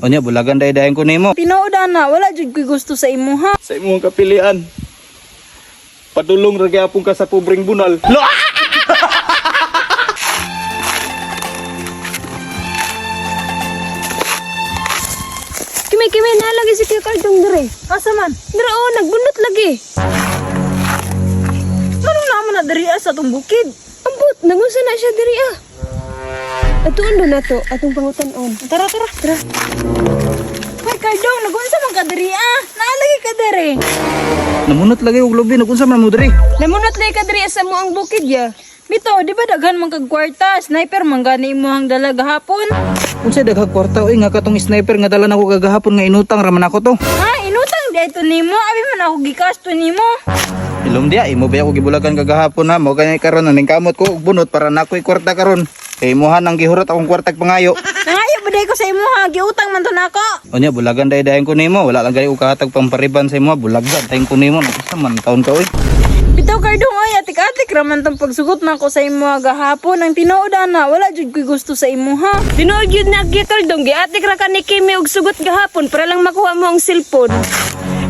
Unya, bulagan day dayon ko nimo. Tinuod ana, wala jud ko'y gusto sa imuha. Sa imong kapilian. Padulong ra gyapon ka sa pobreng bunal. Kimi, Kimi, nalagi si Kuya Cardong dire. Asa man? Dira oh, nagbunot lagi. Anong naman na diri ah, sa atong bukid? Ambot, nagunsa na siya diri ah. Atuon do nato, atong pangutan-on. Tara, tara. Tara. Hoy, Cardong, nagunsa man ka diri ah. Naalagi ka diri. Namunot lagi og lubi, nagunsa man mo diri. Namunot lagi ka diri sa mo ang bukid ya. Bito, di ba daghan man kag kwarta? Sniper man gani imo ang dala gahapon. Unsay daghang kwarta oy nga katong sniper nga dala nako kagahapon nga inutang ra man ako to. Ha, inutang di ito nimo. Abi man ako gikasto nimo. Ilom diya, imo ba ako gibulagan kagahapon ha? Mao gani karon naning kamot ko og bunot para nakoy kwarta karon. Kay imuha nang gihurot akong kwartag pangayo. Nangayo ba day ko sa imo ha? Giutang man to nako. Unya, bulagan day dayon ko nimo, wala lang gani ko kahatag pampariban sa imo, bulagan dayon ko nimo, nagunsa man taon ka oy. Bitaw, Cardong, oy, atik-atik raman tong pagsugot nako sa imo gahapon. Ang tinuod ana, wala jud ko'y gusto sa imo ha. Tinuod yun na Kuya Cardong, giatik ra ka ni Kimi og sugot gahapon para lang makuha mo ang cellphone.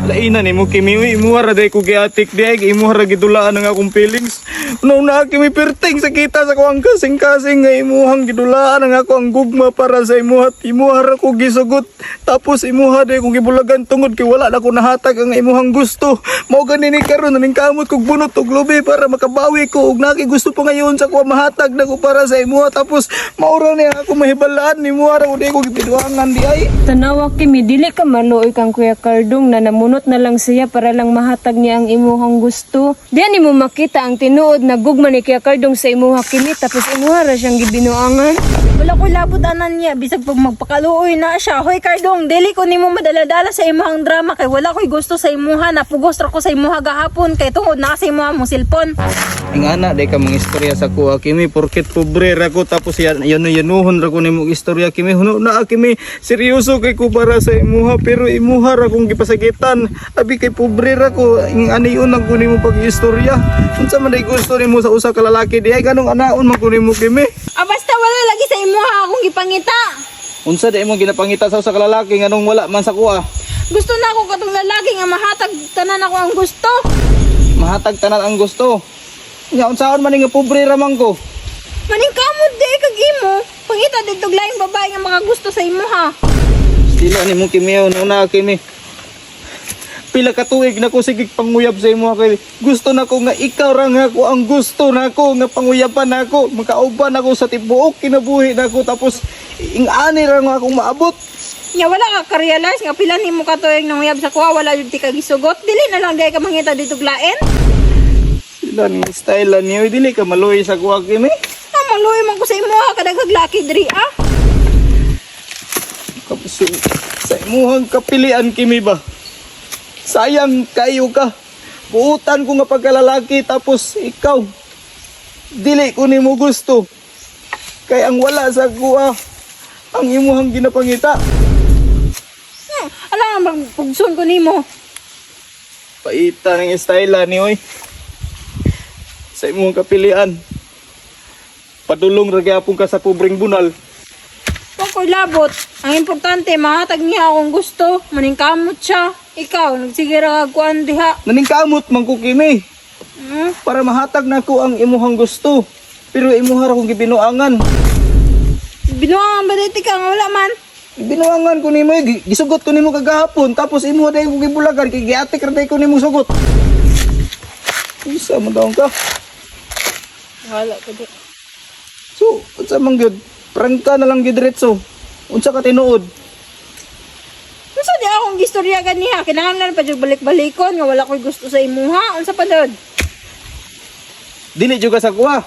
Laina nimo Kimi, uy, imuha ra day ko giatik di ay imuha ra gidulaan ang akong feelings. No na Kimi perting sa kita sa kuang kasing-kasing nga imuhang gidulaan ang ako ang gugma para sa imuha at imuha ra ko gisugot. Tapos imuha day ko gibulagan tungod kay wala na ko nahatag ang imuhang gusto. Mao gani ni karon naning kamot kog bunot og lubi para makabawi ko og naki gusto pa ngayon sa kuha mahatag na ko para sa imuha tapos mao ra ni ako mahibalaan imuha ra ko day ko gipiduangan di ay. Tanawa Kimi, dili ka maluoy kang Kuya Cardong na namunot na lang siya para lang mahatag niya ang imuhang gusto. Diyan nimo makita ang tinuod na gugma ni Kuya Cardong sa imuha Kimi tapos imuha ra siyang gibinuangan. Wala ko'y labot anan niya bisag pag magpakaluoy na siya. Hoy Cardong, dili ko nimo madala-dala sa imong drama kay wala ko'y gusto sa imuha. Napugos ra ko sa imuha gahapon kay tungod na sa imuha mong cellphone. Ingana day ka mga istorya sa kuha Kimi porket pobre ra ko tapos yan yan yanuhon ra ko nimo istorya Kimi huno na Kimi seryoso kay ko para sa imuha pero imuha ra kong gipasakitan abi kay pobre ra ko ing aniyon ang ko nimo pag-istorya unsa man day gusto nimo sa usa ka lalaki di ay ganong anaon man ko nimo Kimi. Ah, basta wala lagi sa imuha akong gipangita. Unsa day mo ginapangita sa usa ka lalaki nganong wala man sa kuha? Gusto na ako katong lalaki nga mahatag tanan ako ang gusto. Mahatag tanan ang gusto. Nya unsaon man ni nga pobre ra man ko? Maning kamot di kag imo. Pangita dito laing babae nga makagusto sa imuha. Sila ni mo Kimi oh, na Kimi. Pila ka tuig na ko sige panguyab sa imo kay gusto na ko nga ikaw ra nga ako ang gusto na ko nga panguyaban nako makauban ako sa tibuok kinabuhi nako tapos ing-ani ra nga akong maabot. Nya wala ka ka-realize nga pila nimo ka tuig nanguyab sa kuha wala jud ti ka gisugot. Dili na lang di ka mangita dito lain. Sila ni style niyo dili ka maluoy sa kuha Kimi. Ah, maluoy man ko sa imuha kadaghag laki diri ah. Kapso sa imuhang kapilian Kimi ba. Sayang kayo ka. Buutan ko nga pagkalalaki tapos ikaw dili ko nimo gusto. Kay ang wala sa kuha ang imuhang ginapangita. Ala magpugson ko nimo. Paita ng style ni oy. Sa imuhang kapilian. Padulong ra gyapon ka sa pobreng bunal. Wa ko'y labot. Ang importante mahatag niya akong gusto. Maningkamot siya. Ikaw nagsige ra kag kuan diha. Naningkamot man ko Kimi para mahatag nako ang imuhang gusto. Pero imuha ra kong gibinuangan. Binuangan ba dito ka nga wala man? Binuangan ko nimo, eh. Gisugot ko nimo kagahapon tapos imuha dayon ko gibulagan kay giatik ra dayon ko nimo sugot. Unsa man daon ka? Wala ko di. So, unsa man gyud? Prangka na lang gyud diretso. Unsa ka tinuod? Unsa di akong gistorya ganiha? Kinahanglan pa jud balik-balikon nga wala ko'y gusto sa imuha. Unsa pa dod? Dili jud ka sa kuha.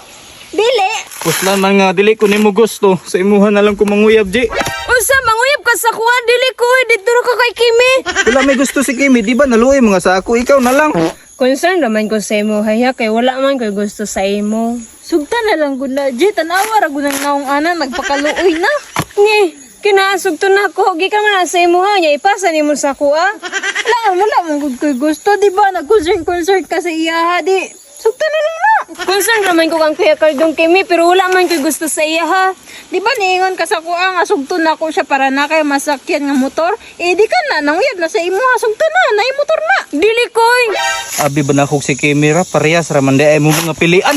Dili. Puslan man nga dili ko nimo gusto, sa imuha na lang ko manguyab ji. Unsa manguyab ka sa kuha dili ko eh, dito ra ka kay Kimi. Wala may gusto si Kimi, di ba naluoy mga sa ako, ikaw na lang. Concern naman ko sa imo haya kay wala man koy gusto sa imo. Sugta na lang gud na, Ji. Tanawa ra gud ang naong ana nagpakaluoy na. Ni, kinaasugto na ako. Gikan man na sa imo ha, nya ipasa nimo sa kuha. Wala, wala man gud ko'y gusto, di ba? Nag-concern-concern ka sa iya, ha, di. Sugtan na lang na. Concern raman ko kang Kuya Cardong, Kimi, pero wala man ko'y gusto sa iya ha. Di ba niingon ka sa kuha nga sugton nako siya para na kay masakyan nga motor? Eh di ka na nanguyab na sa imuha, sugtan na, naay motor na. Dili koy. Abi ba na si Kimi ra parehas ra man di ay mo mga pilian.